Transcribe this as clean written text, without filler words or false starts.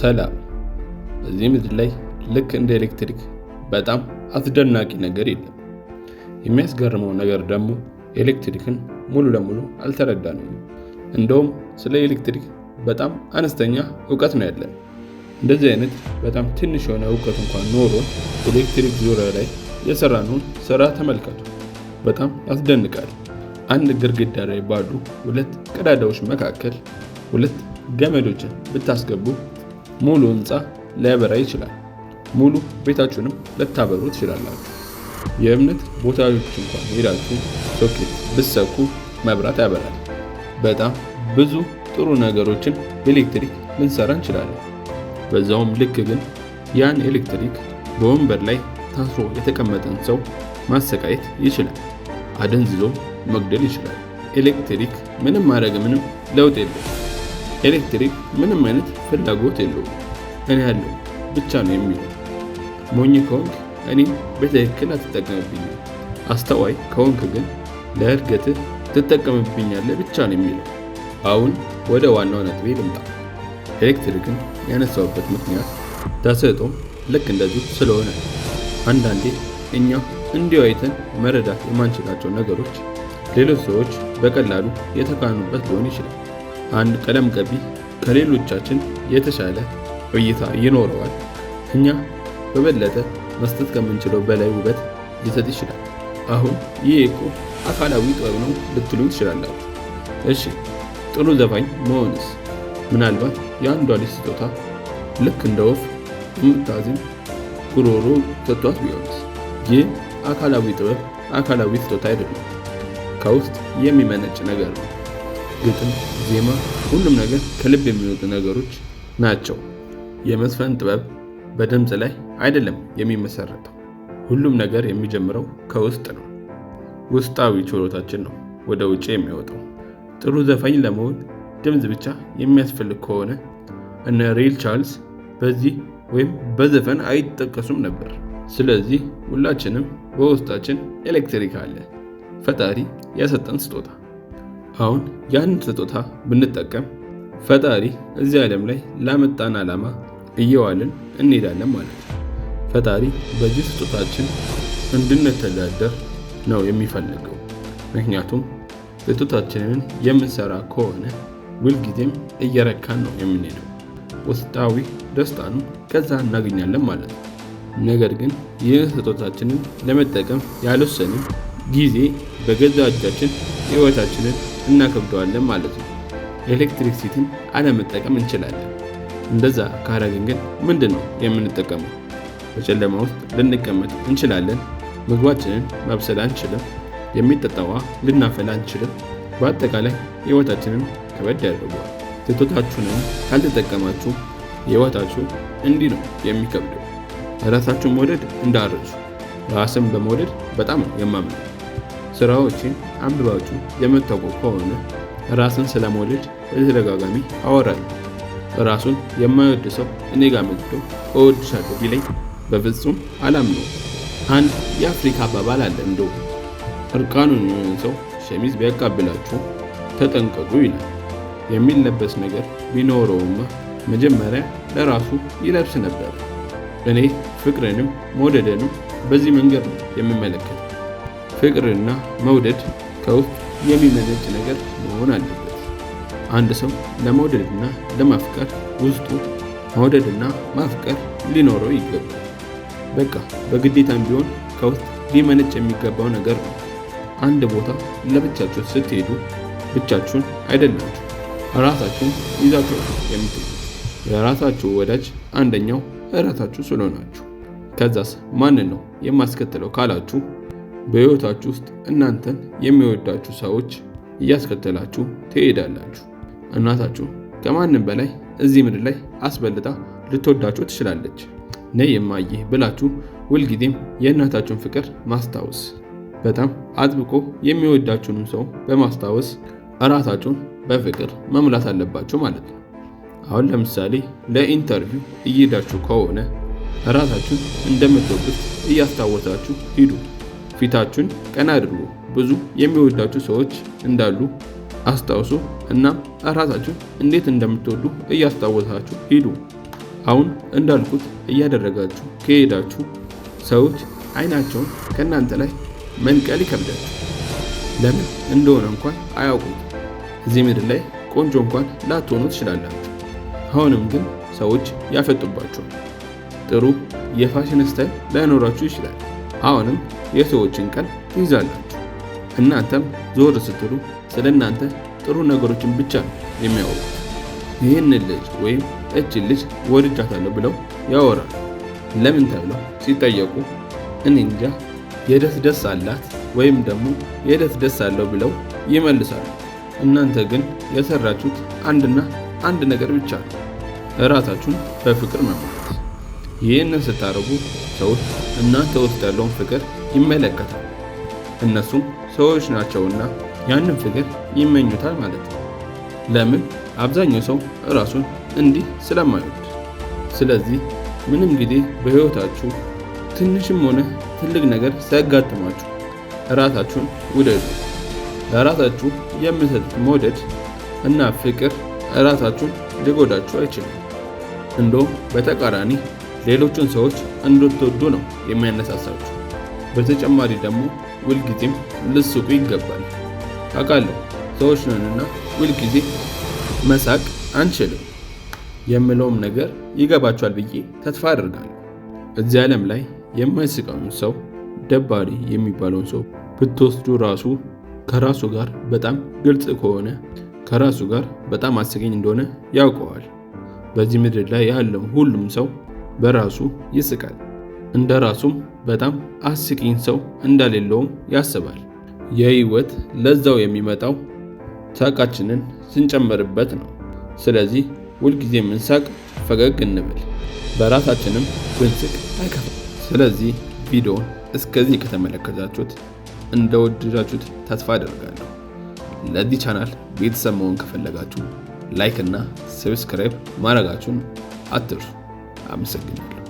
ሰላም። በዚህ ምድር ላይ ልክ እንደ ኤሌክትሪክ በጣም አስደናቂ ነገር የለም። የሚያስገርመው ነገር ደግሞ ኤሌክትሪክን ሙሉ ለሙሉ አልተረዳንም። እንደውም ስለ ኤሌክትሪክ በጣም አነስተኛ እውቀት ነው ያለን። እንደዚህ አይነት በጣም ትንሽ የሆነ እውቀት እንኳን ኖሮን ኤሌክትሪክ ዙሪያ ላይ የሰራነውን ስራ ተመልከቱ። በጣም ያስደንቃል። አንድ ግድግዳ ላይ ባሉ ሁለት ቀዳዳዎች መካከል ሁለት ገመዶችን ብታስገቡ ሙሉ ህንፃ ሊያበራ ይችላል። ሙሉ ቤታችሁንም ልታበሩ ትችላላችሁ። የእምነት ቦታዎች እንኳን ሄዳችሁ ሶኬት ብትሰኩ መብራት ያበራል። በጣም ብዙ ጥሩ ነገሮችን በኤሌክትሪክ ልንሰራ እንችላለን። በዛውም ልክ ግን ያን ኤሌክትሪክ በወንበር ላይ ታስሮ የተቀመጠን ሰው ማሰቃየት ይችላል። አደንዝዞ መግደል ይችላል። ኤሌክትሪክ ምንም ማድረግ ምንም ለውጥ የለውም። ኤሌክትሪክ ምንም አይነት ፍላጎት የለውም። እኔ ያለው ብቻ ነው የሚለው። ሞኝ ከሆንክ እኔን በትክክል አትጠቀምብኝም፣ አስተዋይ ከሆንክ ግን ለእድገትህ ትጠቀምብኛለህ ብቻ ነው የሚለው። አሁን ወደ ዋናው ነጥቤ ልምጣ። ኤሌክትሪክን ያነሳሁበት ምክንያት ተሰጥኦም ልክ እንደዚሁ ስለሆነ፣ አንዳንዴ እኛ እንዲሁ አይተን መረዳት የማንችላቸው ነገሮች ሌሎች ሰዎች በቀላሉ የተካኑበት ሊሆን ይችላል። አንድ ቀለም ቀቢ ከሌሎቻችን የተሻለ እይታ ይኖረዋል። እኛ በበለጠ መስጠት ከምንችለው በላይ ውበት ሊሰጥ ይችላል። አሁን ይህ እኮ አካላዊ ጥበብ ነው ልትሉኝ ትችላላችሁ። እሺ፣ ጥሩ ዘፋኝ መሆንስ? ምናልባት የአንዷ ልጅ ስጦታ ልክ እንደ ወፍ የምታዝም ጉሮሮ ሰጥቷት ቢሆንስ? ይህ አካላዊ ጥበብ አካላዊ ስጦታ አይደለም፣ ከውስጥ የሚመነጭ ነገር ነው። ግጥም፣ ዜማ፣ ሁሉም ነገር ከልብ የሚወጡ ነገሮች ናቸው። የመዝፈን ጥበብ በድምፅ ላይ አይደለም የሚመሰረተው። ሁሉም ነገር የሚጀምረው ከውስጥ ነው። ውስጣዊ ችሎታችን ነው ወደ ውጭ የሚወጣው። ጥሩ ዘፋኝ ለመሆን ድምፅ ብቻ የሚያስፈልግ ከሆነ እነ ሬይ ቻርልስ በዚህ ወይም በዘፈን አይጠቀሱም ነበር። ስለዚህ ሁላችንም በውስጣችን ኤሌክትሪክ አለ፣ ፈጣሪ የሰጠን ስጦታ። አሁን ያንን ስጦታ ብንጠቀም ፈጣሪ እዚህ ዓለም ላይ ላመጣን ዓላማ እየዋልን እንሄዳለን ማለት ነው። ፈጣሪ በዚህ ስጦታችን እንድንተዳደር ነው የሚፈልገው። ምክንያቱም ስጦታችንን የምንሰራ ከሆነ ሁልጊዜም እየረካን ነው የምንሄደው። ውስጣዊ ደስታንም ከዛ እናገኛለን ማለት ነው። ነገር ግን ይህ ስጦታችንን ለመጠቀም ያልወሰንን ጊዜ በገዛ እጃችን ህይወታችንን እናከብደዋለን ማለት ነው። Electricity ን አለመጠቀም እንችላለን። እንደዛ ካረግን ግን ምንድን ነው የምንጠቀመው? በጨለማ ውስጥ ልንቀመጥ እንችላለን። ምግባችንን ማብሰል አንችልም። የሚጠጣ ውሃ ልናፈላ አንችልም። በአጠቃላይ ህይወታችንን ከበድ ያደርገዋል። ስጦታችሁንም ካልተጠቀማችሁ ህይወታችሁ እንዲህ ነው የሚከብደው። ራሳችሁን መውደድ እንዳትረሱ። ራስን በመውደድ በጣም ነው የማምነው። ስራዎችን አንብባችሁ የምታውቁ ከሆነ ራስን ስለመውደድ በተደጋጋሚ አወራለሁ። ራሱን የማይወድ ሰው እኔ ጋር መጥቶ እወድሻለሁ ቢለኝ በፍጹም አላምነውም። አንድ የአፍሪካ አባባል አለ፣ እንደው እርቃኑን የሆነ ሰው ሸሚዝ ቢያቃብላችሁ ተጠንቀቁ ይላል። የሚለበስ ነገር ቢኖረውማ መጀመሪያ ለራሱ ይለብስ ነበር። እኔ ፍቅርንም መውደድንም በዚህ መንገድ ነው የምመለከተው። ፍቅርና መውደድ ከውስጥ የሚመነጭ ነገር መሆን አለበት። አንድ ሰው ለመውደድና ለማፍቀር ውስጡ መውደድና ማፍቀር ሊኖረው ይገባል። በቃ በግዴታም ቢሆን ከውስጥ ሊመነጭ የሚገባው ነገር ነው። አንድ ቦታ ለብቻችሁ ስትሄዱ ብቻችሁን አይደላችሁ፣ ራሳችሁን ይዛችሁ ነው የምትሄዱት። የራሳችሁ ወዳጅ አንደኛው እራሳችሁ ስለሆናችሁ። ከዛስ ማንን ነው የማስከትለው ካላችሁ፣ በሕይወታችሁ ውስጥ እናንተን የሚወዳችሁ ሰዎች እያስከተላችሁ ትሄዳላችሁ። እናታችሁ ከማንም በላይ እዚህ ምድር ላይ አስበልጣ ልትወዳችሁ ትችላለች። ነይ እማዬ ብላችሁ ሁልጊዜም የእናታችሁን ፍቅር ማስታወስ፣ በጣም አጥብቆ የሚወዳችሁንም ሰው በማስታወስ እራሳችሁን በፍቅር መሙላት አለባችሁ ማለት ነው። አሁን ለምሳሌ ለ interview እየሄዳችሁ ከሆነ እራሳችሁን እንደምትወዱት እያስታወሳችሁ ሂዱ። ፊታችሁን ቀና አድርጉ። ብዙ የሚወዳችሁ ሰዎች እንዳሉ አስታውሱ። እናም እራሳችሁን እንዴት እንደምትወዱ እያስታወሳችሁ ሂዱ። አሁን እንዳልኩት እያደረጋችሁ ከሄዳችሁ ሰዎች አይናቸውን ከእናንተ ላይ መንቀል ይከብዳል። ለምን እንደሆነ እንኳን አያውቁም። እዚህ ምድር ላይ ቆንጆ እንኳን ላትሆኑ ትችላላችሁ። አሁንም ግን ሰዎች ያፈጡባችኋል። ጥሩ የ fashion style ላይኖራችሁ ይችላል። አሁንም የሰዎችን ቀልብ ትይዛላችሁ። እናንተም ዞር ስትሉ ስለ እናንተ ጥሩ ነገሮችን ብቻ ነው የሚያወሩት። ይህንን ልጅ ወይም እችን ልጅ ወድጃታለሁ ብለው ያወራሉ። ለምን ተብለው ሲጠየቁ እኔ እንጃ የደስ ደስ አላት ወይም ደግሞ የደስ ደስ አለው ብለው ይመልሳሉ። እናንተ ግን የሰራችሁት አንድና አንድ ነገር ብቻ ነው፣ እራሳችሁን በፍቅር መሙላት። ይህንን ስታደርጉ ሰዎች እናንተ ውስጥ ያለውን ፍቅር ይመለከታሉ። እነሱም ሰዎች ናቸውና ያንን ፍቅር ይመኙታል ማለት ነው። ለምን? አብዛኛው ሰው እራሱን እንዲህ ስለማይወድ። ስለዚህ ምንም ጊዜ በሕይወታችሁ ትንሽም ሆነ ትልቅ ነገር ሲያጋጥማችሁ እራሳችሁን ውደዱ። ለራሳችሁ የምትሰጡት መውደድ እና ፍቅር እራሳችሁን ሊጎዳችሁ አይችልም። እንደውም በተቃራኒ ሌሎችን ሰዎች እንድትወዱ ነው የሚያነሳሳችሁ። በተጨማሪ ደግሞ ሁልጊዜም ልትስቁ ይገባል። አውቃለሁ ሰዎች ነንና ሁልጊዜ መሳቅ አንችልም የምለውም ነገር ይገባችኋል ብዬ ተስፋ አደርጋለሁ። እዚህ ዓለም ላይ የማይስቀውን ሰው፣ ደባሪ የሚባለውን ሰው ብትወስዱ ራሱ ከራሱ ጋር በጣም ግልጽ ከሆነ ከራሱ ጋር በጣም አስቂኝ እንደሆነ ያውቀዋል። በዚህ ምድር ላይ ያለው ሁሉም ሰው በራሱ ይስቃል። እንደ ራሱም በጣም አስቂኝ ሰው እንደሌለውም ያስባል። የህይወት ለዛው የሚመጣው ሳቃችንን ስንጨምርበት ነው። ስለዚህ ሁልጊዜ የምንሳቅ ፈገግ እንበል፣ በራሳችንም ብንስቅ አይከፋም። ስለዚህ ቪዲዮውን እስከዚህ ከተመለከታችሁት እንደወደዳችሁት ተስፋ አደርጋለሁ። ለዚህ ቻናል ቤተሰብ መሆን ከፈለጋችሁ like እና subscribe ማድረጋችሁን አትርሱ። አመሰግናለሁ።